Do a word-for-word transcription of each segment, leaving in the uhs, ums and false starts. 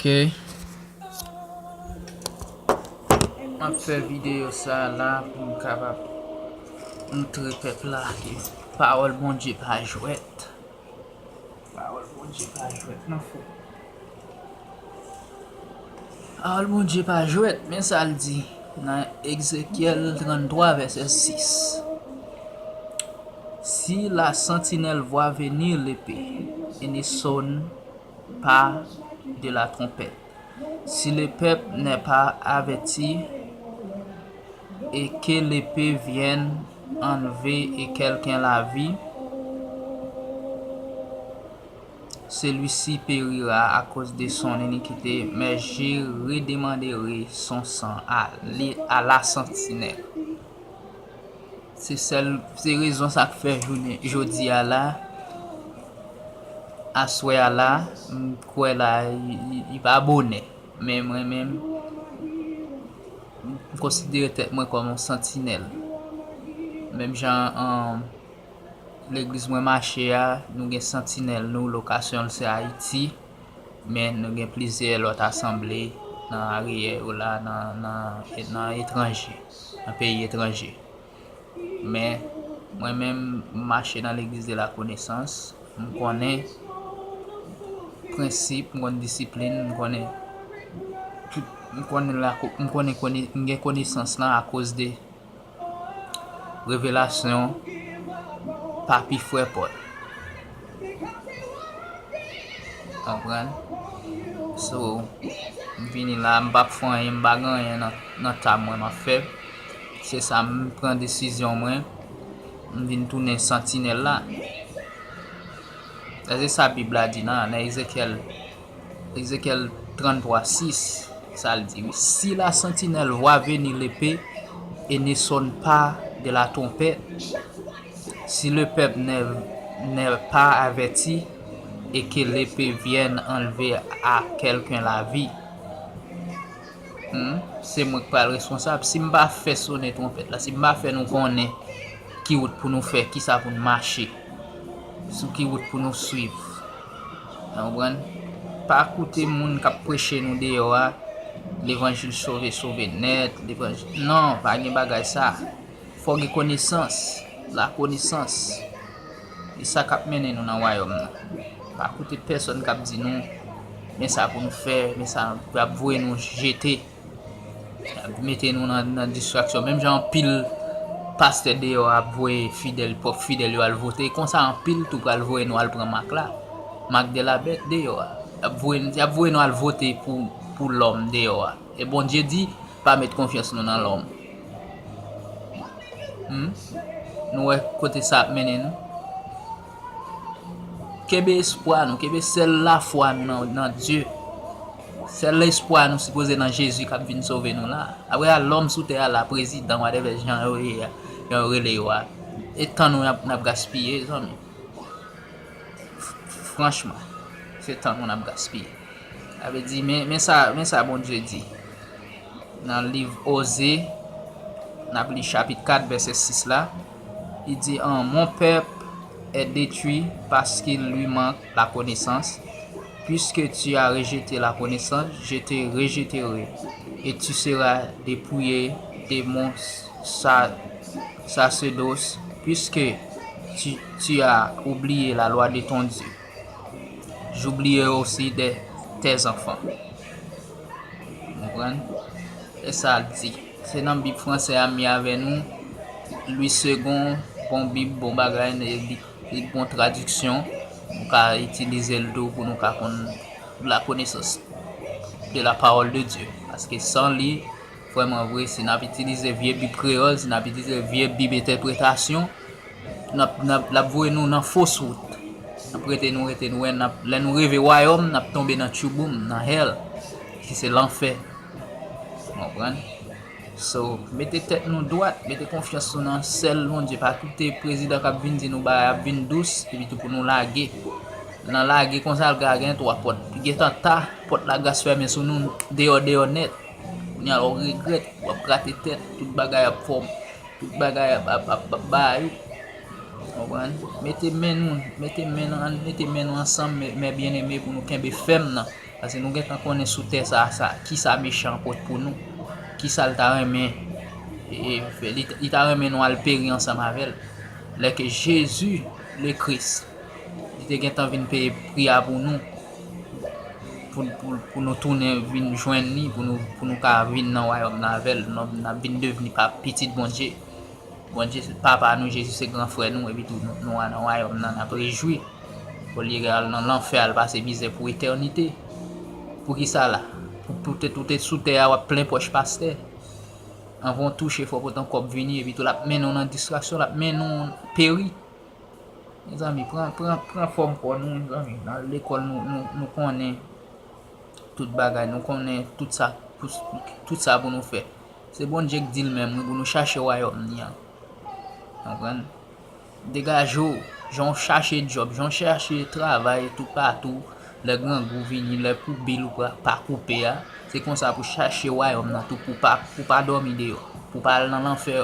Ok. M ap fè videyo sa a la pou m kapab montre pèp la ke pawòl Bondye pa jwèt. Pawòl Bondye pa jwèt, non, frè. Pawòl Bondye pa jwèt, men sa l di nan Ezekyèl tranntwa, vèsè sis. Si la sentinelle voit venir l'épée et ne sonne pas de la trompette, si le peuple n'est pas averti et que l'épée vienne enlever et quelqu'un la vie, celui-ci périra à cause de son iniquité, mais je redemanderai son sang à, à la sentinelle. Se sèl, se rezon sa k fè jounen jodi a la, aswè a la, m kwè la, li, li, li pa bonè. Men mwen menm, m konsidere tèt mwen kòm yon santinèl. Menm jan, um, legliz mwen mache a, nou gen santinèl nou, lokasyon l se Ayiti, men nou gen plizyè lòt asanble nan aryè yo la, nan, nan, nan etranje, nan peyi etranje. Men, mwen menm, m mache nan legliz de la konesans, m konnen prensip, m konnen disiplin, m konnen tout, m konnen la, m konnen, konnen, m gen konesans lan akoz de revelasyon papi frè Pòl. Konprann? So, m vini la, m p ap fè anyen, m pa gen anyen nan, nan ta mwen m ap fè. Se sa, m pran desizyon mwen, m vin tounen santinèl la. Sa se sa Bib la di nan, nan Ezekyèl, Ezekyèl tranntwa sis, sa l di, wi. Si la sentinelle voit venir l'épée et ne sonne pas de la trompette, si le peuple n'est, n'est pas averti et que l'épée vienne enlever à quelqu'un la vie, hmm, se mwen k pral responsab. Si m pa fè sonnen twonpèt la, si m pa fè nou konnen ki wout pou nou fè, kisa pou n mache, sou ki wout pou nou swiv. Ou konprann? Pa koute moun k ap preche nou deyò a, levanjil sove, sove nèt, levanjil, non, pa gen bagay sa. Fò gen konesans, lakonesans. E sa k ap mennen nou nan wayòm nan. Pa koute pèsonn k ap di nou, men sa pou nou fè, men sa, y ap voye nou jete. Y ap mete nou nan, nan distraksyon. Menm jan anpil pastè deyò ap voye fidèl, pwòp fidèl yo al vote, konsa anpil tou pral voye nou al pran mak la. Mak de la bèt deyò a. Y ap voye, y ap voye nou al vote pou, pou lòm deyò a. E Bondye di, pa met konfyans nou nan lòm. Hmm? Nou wè kote sa ap mennen nou? Kenbe espwa nou, kenbe sèl lafwa nou nan, nan Dye. Sèl espwa nou sipoze nan Jezi k ap vin sove nou la. Apre a, lòm sou tè a la, prezidan, whatever jan yo ye a, jan yo rele yo a. E tan nou n ap, n ap gaspiye, zanmi. Franchman, se tan nou n ap gaspiye. Sa vle di, men, men sa, men sa Bondye di nan liv Oze, n ap li chapit kat, vèsè sis la. Li di, an, Mon peuple est détruit parce qu'il lui manque la connaissance. Puisque tu as rejeté la connaissance, je te rejetterai, et tu seras dépouillé de mon sa-, sacerdoce, puisque tu, tu as oublié la loi de ton Dieu. J'oublierai aussi de tes enfants. Konprann? E sa l di. Se nan Bib fransè a m ye avè nou. Louis Segond, bon Bib, bon bagay, li, li bon tradiksyon. Nou ka itilize l tou pou nou ka konn la connaissance de la parole de Dieu. Paske san li, vrèman vre, si n ap itilize vye Bib kreyòl, si n ap itilize vye Bib entèpretasyon, n ap, n ap, l ap voye nou nan fos wout. N ap rete, nou rete, nou wè, n ap, lè nou rive wayòm, n ap tonbe nan tchouboum, nan hèl, ki se lanfè. Ou konprann? So, mete tèt nou dwat, mete konfyans nou nan sèl Bondye. Pa koute prezidan k ap vin di nou bagay ap vin dous, epi tou pou nou lage. Nan lage konsa, l ka gen twa pòt. Li gentan ta, pòt lagras fèmen sou nou, deyò, deyò nèt. Kounye a la, w regrèt, w ap grate tèt, tout bagay ap fò, tout bagay ap, ap, ap, ap bay ou. Konprann? Mete men nou, mete men nou, ann mete men nou ansanm, mè, mè byeneme, pou nou kenbe fèm nan. Paske nou gentan konnen sou tè sa, sa, kisa mechan an pot pou nou. Kisa l ta renmen, e, e, fè. Li, li ta renmen nou al peri ansanm avè l. Lè ke Jezi, le Kris, li te gentan vin peye pri a pou nou, pou, pou, pou nou tounen vin jwenn li, pou nou, pou nou ka vin nan wayòm nan avè l, nou, n ap vin devni pa pitit Bondye. Bondye, Papa nou, Jezi se gran frè nou, epi tou nou, nou a nan wayòm nan, n ap rejwi. Olye al nan lanfè, al pase mizè pou etènite. Poukisa la? Pou, poutèt ou te sou tè a, w ap plen pòch pastè. Anvan w touche, fò w pote yon kòb vini, epi tou l ap mennen w nan distraksyon, l ap mennen w peri. Mezanmi, pran, pran, pran fòm kò nou, mezanmi. Nan lekòl, nou, nou, nou konnen tout bagay, nou konnen tout sa, pou, tout sa pou nou fè. Se Bondye k di l menm, wi, pou nou chache wayòm li an. Konprann? Degaje w, jan w chache djòb, jan w chache travay toupatou, lè grangou vini, lè pou bil ou pa, pa koupe a, se konsa pou chache wayòm nan tou, pou pa, pou pa dòmi deyò, pou pa al nan lanfè,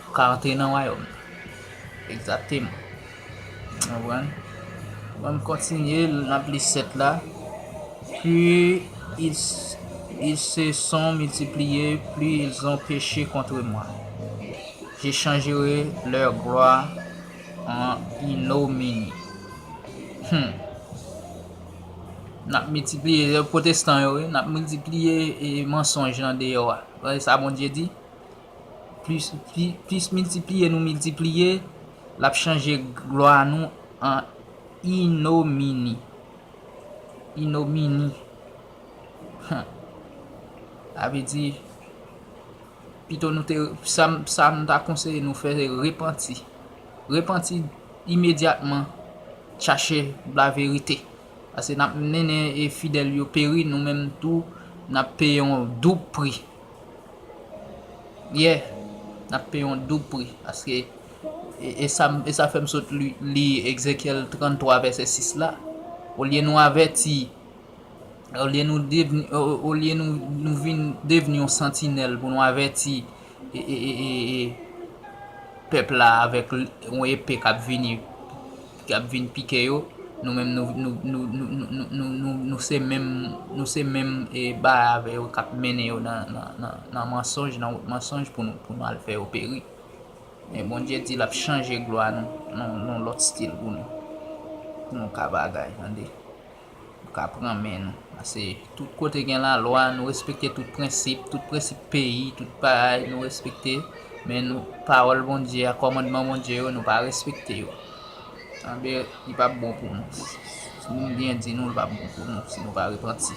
pou ka antre nan wayòm nan. Egzakteman. Konprann? Bon, m kontinye, n ap li sèt la. Puis ils, ils se sont multipliés, plus ils ont péché contre moi. J'échangerai leur gloire en ignominie. Hmm. N ap miltipliye, pwotestan yo, wi, n ap miltipliye e mansonj nan deyò a. Sa Bondye di. Plis, pli-, plis miltipliye nou miltipliye, l ap chanje glwa nou an inomini. Inomini. Sa vle di, pito nou te, sa m, sa m ta konseye nou fè, se repanti. Repanti imedyatman, chache laverite. Paske n ap mennen e fidèl yo peri, nou menm tou, n ap peye yon doub pri. Yeah, n ap peye yon doub pri. Paske, e, e sa, e sa fè m sot li, li Ezekyèl tranntwa vèsè sis la. Olye nou avèti, olye nou devni, o-, olye nou, nou vin devni yon santinèl pou nou avèti e, e, e, e, e, pèp la avèk l-, yon epe k ap vini, k ap vin pike yo, nou menm nou, nou, nou, nou, nou, nou, nou, nou se menm, nou se menm, e, bagay avè yo k ap mennen yo nan, nan, nan, nan mansonj, nan wout mansonj pou nou, pou nou al fè yo peri. Men Bondye di l ap chanje glwa nou, nan, nan lòt stil pou nou, pou nou ka bagay, tande. Pou ka pran men nou. Paske tout kote gen lalwa, nou respekte tout prensip, tout prensip peyi, tout bagay, nou respekte. Men nou, pawòl Bondye a, kòmandman Bondye yo, nou pa respekte yo. Anben, li p ap bon pou nou. Si nou byen di nou, li p ap bon pou nou, si nou pa repanti.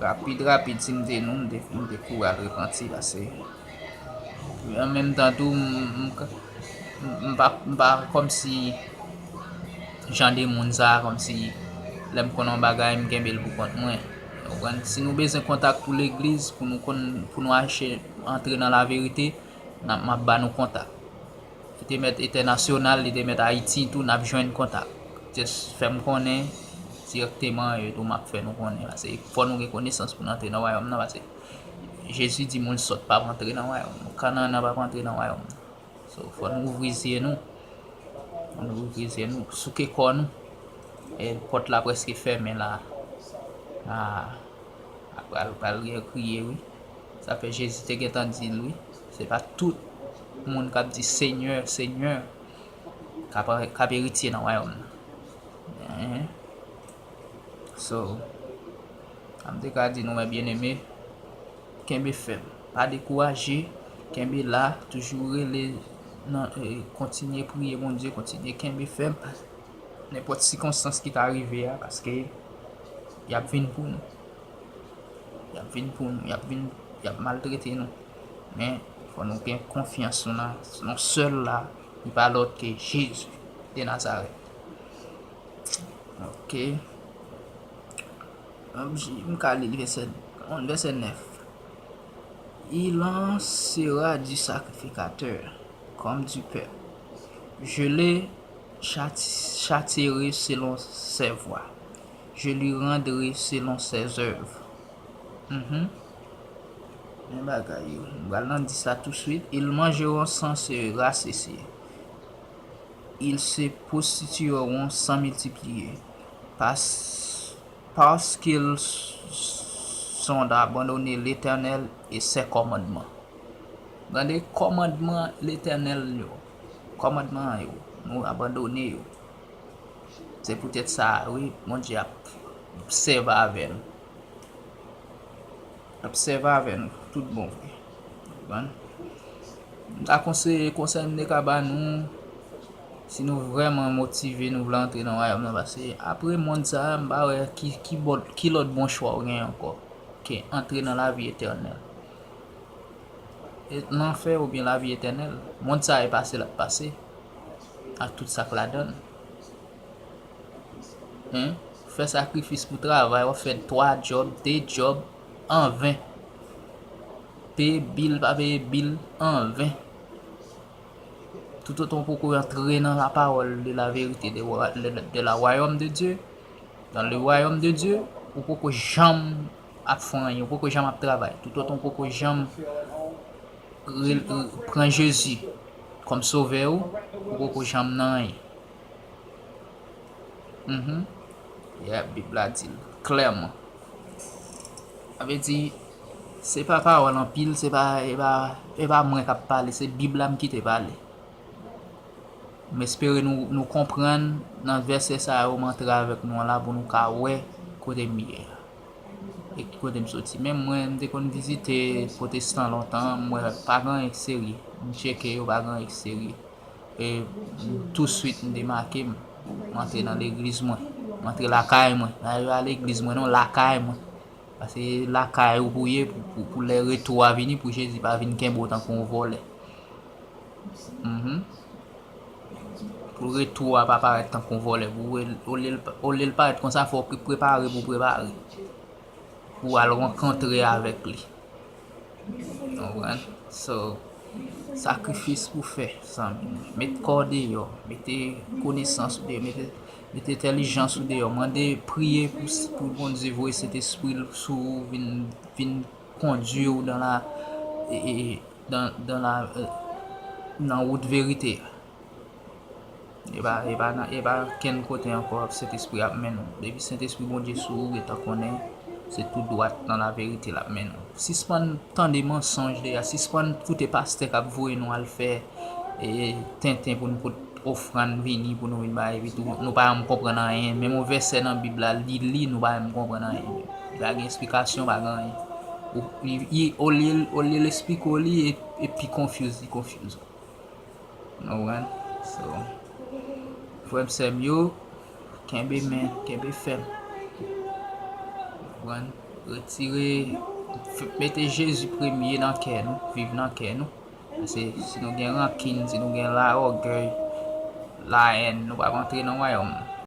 Rapid, rapid, si m te nou, m te, m te kouri al repanti, paske an menm tan tou, m, m, m, m pa, m pa kòmsi jan de moun sa, kòmsi lè m konn yon bagay, m kenbe l pou kont mwen. Ou konprann? Si nou bezwen kontak pou legliz, pou nou konn, pou nou achte, antre nan laverite, n ap, m ap ba nou kontak. Li te mèt entènasyonal, li te mèt Ayiti tou, n ap jwenn kontak. Just fè m konnen dirèkteman, e tou m ap fè nou konnen. Paske fò nou gen konesans pou n antre nan wayòm nan, paske Jezi di moun sòt p ap antre nan wayòm. Kanaan p ap antre nan wayòm nan. So, fò nou ouvri zye nou. Fò nou ouvri zye nou, souke kò nou. E pòt la prèske fèmen la. Ah, ap pral, pral gen kriye, wi. Sa fè Jezi te gentan di l, wi. Se pa tout moun k ap di, "Senyè, Senyè," k ap, k ap eritye nan wayòm nan. Enhen. So, sa m te ka di nou, mè byeneme, kenbe fèm. Pa dekouraje, kenbe la, toujou rele nan, e, kontinye priye Bondye, kontinye kenbe fèm. Nenpòt sikonstans ki ta rive a, paske y ap vin pou nou. Y ap vin pou nou, y ap vin, y ap maltrete nou. Men, fò nou gen konfyans nou nan, nan sèl la, li pa lòt ke Jezi de Nazarèt. Ok. M ka li vèsè, vèsè nèf. Il en sera du sacrificateur comme du peuple. Je le châti-, châtierai selon ses voies. Je lui rendrai selon ses œuvres. Mhm. Men bagay yo. M pral nan di sa touswit. Ils mangeront sans se rassasier. Ils se prostitueront sans multiplier. Parce, Parce qu'ils ont abandonné l'Éternel et ses commandements. Gade kòmandman Letènèl yo, kòmandman yo, nou abandone yo. Se poutèt sa, wi, Bondye ap sèvi avè nou. L ap sèvi avè nou tout bon vre. Konprann? M ta konseye, konsèy m te ka ba nou, si nou vrèman motive, nou vle antre nan wayòm nan, paske apre mond sa a, m pa wè ki, ki bò, ki lòt bon chwa w genyen ankò ke antre nan lavi etènèl. E, lanfè oubyen lavi etènèl. Mond sa a e pase l ap pase, ak tout sa k ladan l. Hein? Fè sakrifis pou travay, w ap fè twa djòb, de djòb, an ven. Peye bil, pa peye bil, an ven. Toutotan w poko antre nan la parole de la vérité, de, de, de la royaume de Dieu, dans le royaume de Dieu, ou poko janm ap fè anyen, ou poko janm ap travay. Toutotan w poko janm re, re, pran Jezi kòm sovè ou, ou poko janm nan anyen. Mhm. Yeah, Bib la di l klèman. Sa vle di, se pa pawòl anpil, se pa, e pa, e pa mwen k ap pale, se Bib la m kite pale. M espere nou, nou konprann nan vèsè sa yo m antre avèk nou an la pou nou ka wè kote m ye a. E ki kote m soti. Menm mwen, m te konn vizite pwotestan lontan, m wè pa gen anyen k serye. M tcheke yo, pa gen anyen k serye. E touswit m demake m. M antre nan legliz mwen. M antre lakay mwen. Pa yo al legliz mwen non, lakay mwen. Paske lakay ou pou ye pou, pou, pou lè retou a vini, pou Jezi pa vin kenbe w tankou yon vòlè. Mhm. Pou retou a pa parèt tankou yon vòlè. Pou, olye l, olye l parèt konsa, fò w pre-, prepare pou prepare. Pou al rankontre avèk li. Ou konprann? So, sakrifis pou fè, zanmi. Met kò w deyò, mete konesans ou deyò, mete, mete entèlijans ou deyò. Mande, priye pou, pou Bondye voye Sentespri l sou ou, vin, vin kondui w dan la, e, e, dan, dan la, e, nan wout verite a. E pa, e pa nan, e pa kenn kote ankò Sentespri ap mennen w. Depi Sentespri Bondye sou ou, gentan konnen se tou dwat nan laverite l ap mennen w. Sispann tande mansonj deyò, sispann koute pastè k ap voye nou al fè, e, tenten pou nou pot ofrann vini pou nou vin bay, epi tou nou pa janm konprann anyen. Menm yon vèsè nan Bib la, li li, nou pa janm konprann anyen. Pa gen esplikasyon, pa gen anyen. Ou, li, li, olye, olye l esplike w li, e, e pi confuse li confuse ou. Nou konprann? So, frè m, sè m yo, kenbe men, kenbe fèm. Konprann? Retire, f-, mete Jezi premye nan kè nou, viv nan kè nou. Paske si nou gen rankin, si nou gen larògèy, lahèn, nou p ap antre nan wayòm nan.